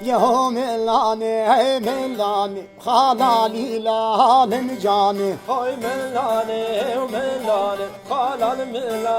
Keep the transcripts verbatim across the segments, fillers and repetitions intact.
Yeho milanê, hey milanê, xala Lîla lim canê. Hay milanê, hey milanê, xala Lîla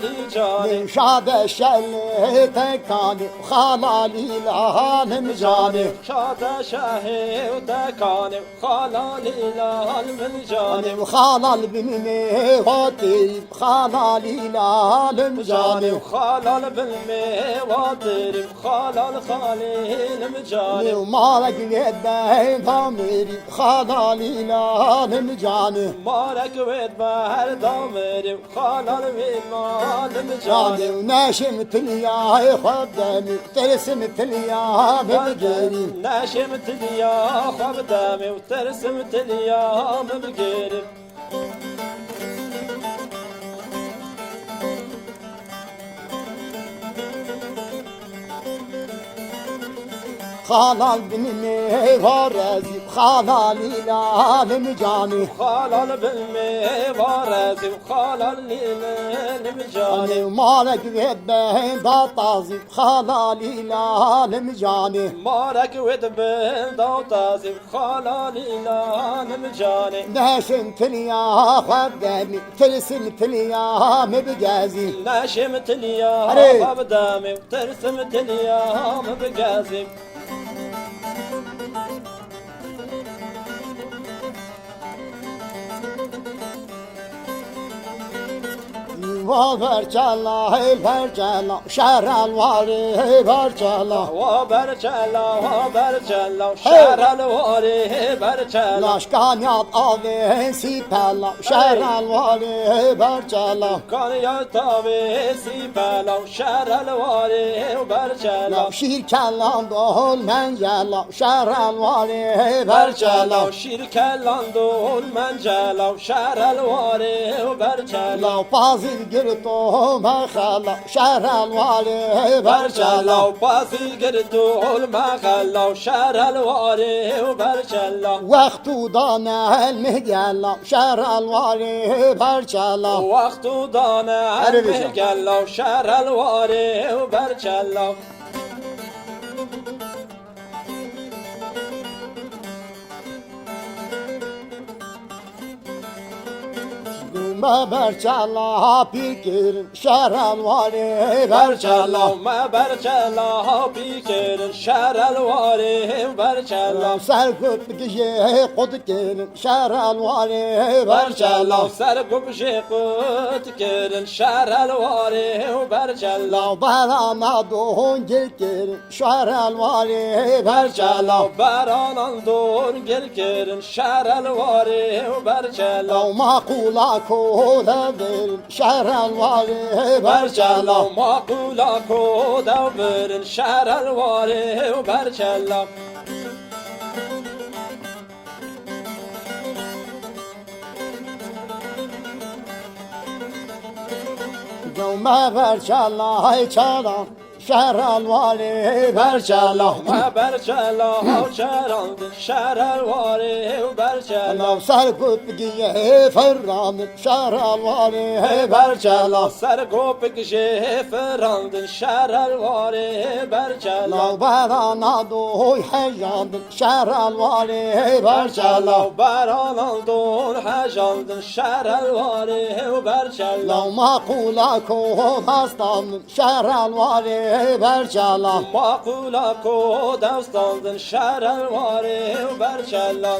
lim canê. Şade şelê tekanê, xala Lîla lim canê. Şade şehê tekanê, xala Lîla lim canê. Xala li bin mêvatirî, xala Lîla lim canê. Xala li bin mêvatirî, xala li xalê lim canê. Marek wê benda mirî, xala Lîla lim canê. Marek wê benda mirî, xala li wê lim canê. Neşim tiliya xwe demî, tirsim tiliya min gerî. Neşim tiliya xwe demî, tirsim tiliya min gerî. Xalal bin mêva rezî, xalal îlalim canî. Xalal bin mêva rezî, xalal îlalim canî. Malek wê benda tazî, xalal îlalim canî. Marek wê benda tazî, xalal îlalim canî. Neşim tiliya xwe demî, tirsim tiliya min bigezî. Neşim tiliya xwe demî, tirsim tiliya min bigezî. Wa berçela, hey berçela, şerel warê, hey berçela. Wa berçela, wa berçela, şerel warê, hey berçela. Laşkaniyat avê, hey sipela, şerel warê, hey berçela. Kaniyat avê, hey sipela, şerel warê, hey berçela. Şîr kelan dol mencela, şerel warê, hey berçela. Şîr kelan dol mencela, şerel warê û berçela. Law pazîl girto mexela, şerel warê berçela. Law pazîl girto mexela, şerel warê û berçela. Wextû dane el mihgela, şerel warê berçela. Wextû dane el mihgela, şerel warê û berçela. Me berçela pîr kirin, şerel warê berçela. Me berçela pîr kirin, şerel warê berçela. Ser got gijê qut kirin, şerel warê berçela. Ser got gijê qut kirin, şerel warê berçela. Berana don gil kirin, şerel warê berçela. Beranan don gil kirin, şerel warê û berçela. Maqûla ko devirin, şerel warê berçela. Maqûla ko devirin, şerel warê û berçela. Dewme berçela, hey çela. Şerel warê berçela. Me berçela haw çerandin, şerel warê berçela. Law ser got giyê firrandin, şerel warê berçela. Ser got giyê firrandin, şerel warê berçela. Law berana doy hejandin, şerel warê berçela. Law berana don hejandin, şerel warê berçela. Law maqûla ko hastandin, şerel warê berçela. Maqûla ko dewstandin, şerel warê berçela.